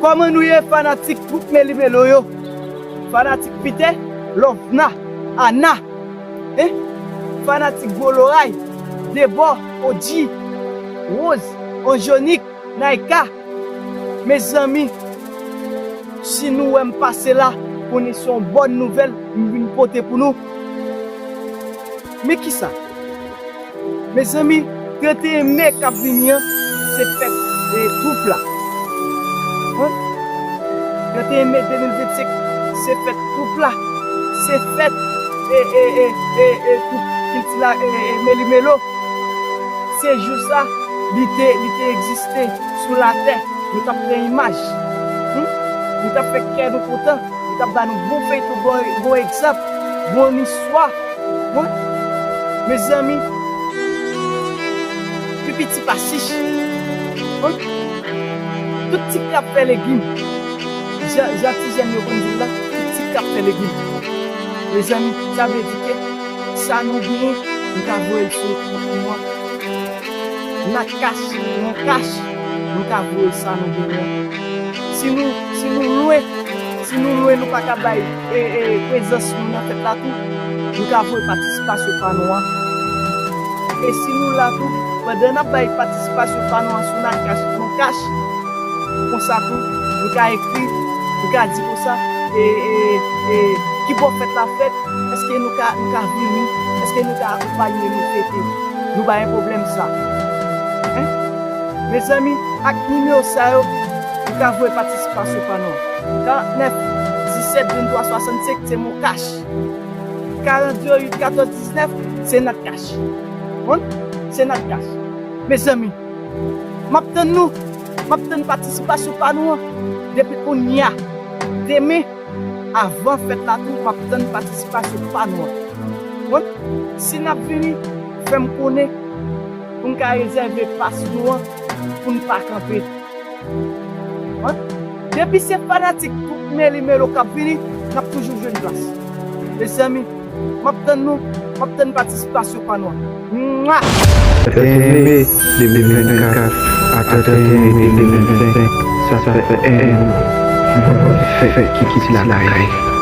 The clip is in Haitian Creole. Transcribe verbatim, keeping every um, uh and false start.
Kòman nou ye, fanatik gwoup Meli Melo yo? Fanatik Pite, Lovna, Ana, en? Fanatik Gwo Loray, Debò, Odji, Woz, Anjonik, Nayka. Mezanmi, si nou wè m pase la, konnen se yon bòn nouvèl m vin pote pou nou. Men kisa? Mezanmi, trannteyen me k ap vini an, se fèt, e, twoup la. Wi. Trannteyen me de mil vennsenk, se fèt twoup la. Se fèt, e, e, e, e, e, twoup kilti la, e, e, Meli Melo. Se jou sa, li te, li te egziste sou latè. Nou t ap pran imaj. Hmm? Nou t ap fè kè nou kontan. Li t ap ba nou bon feyton, bon, bon egzanp, bon istwa. Bon, mezanmi, pi piti pa chich. Bon, tout ti krab fè legim. Jan, jan ti jèn yo konn di l la, tout ti krab fè legim. Mezanmi, sa vle di ke sa nou genyen, nou ka voye l sou kont nou an. Nan kach, nan kach, nou ka voye sa nou genyen. Si nou, si nou lwen, si nou lwen, nou pa ka bay, e, e, prezans nou nan fèt la tou, nou ka voye patisipasyon pa nou an. E si nou la tou, pandan n ap bay patisipasyon pa nou an sou nan kach, nan kach, konsa tou, nou ka ekri, nou ka di konsa, e, e, e, ki bò fèt la fèt, èske nou ka, nou ka vini, èske nou ka akonpaye nou fete. Nou pa gen pwoblèm sa. En? Mezanmi, ak nimewo sa yo, nou ka voye patisipasyon pa nou an. Karant nèf, disèt, venntwa, swasannsenk, se mon kach. Karant zewo uit, katòz, diznèf, se nan kach. Bon? Se nan kach. Mezanmi, m ap tann nou. M ap tann patisipasyon pa nou an. Depi kounye a. Demen, avan fèt la tou, m ap tann patisipasyon pa nou an. Bon, si n ap vini, fè m konnen pou n ka rezève plas nou an, pou n pa kanpe. Bon, depi se fanatik gwoup Meli Melo k ap vini, n ap toujou jwenn plas. Mezanmi, m ap tann nou, m ap tann patisipasyon pa nou an. Mwa! Trannteyen me de mil vennkat a trannteyen me de mil vennsenk, sa fè en an. Fèt ki kite lakay.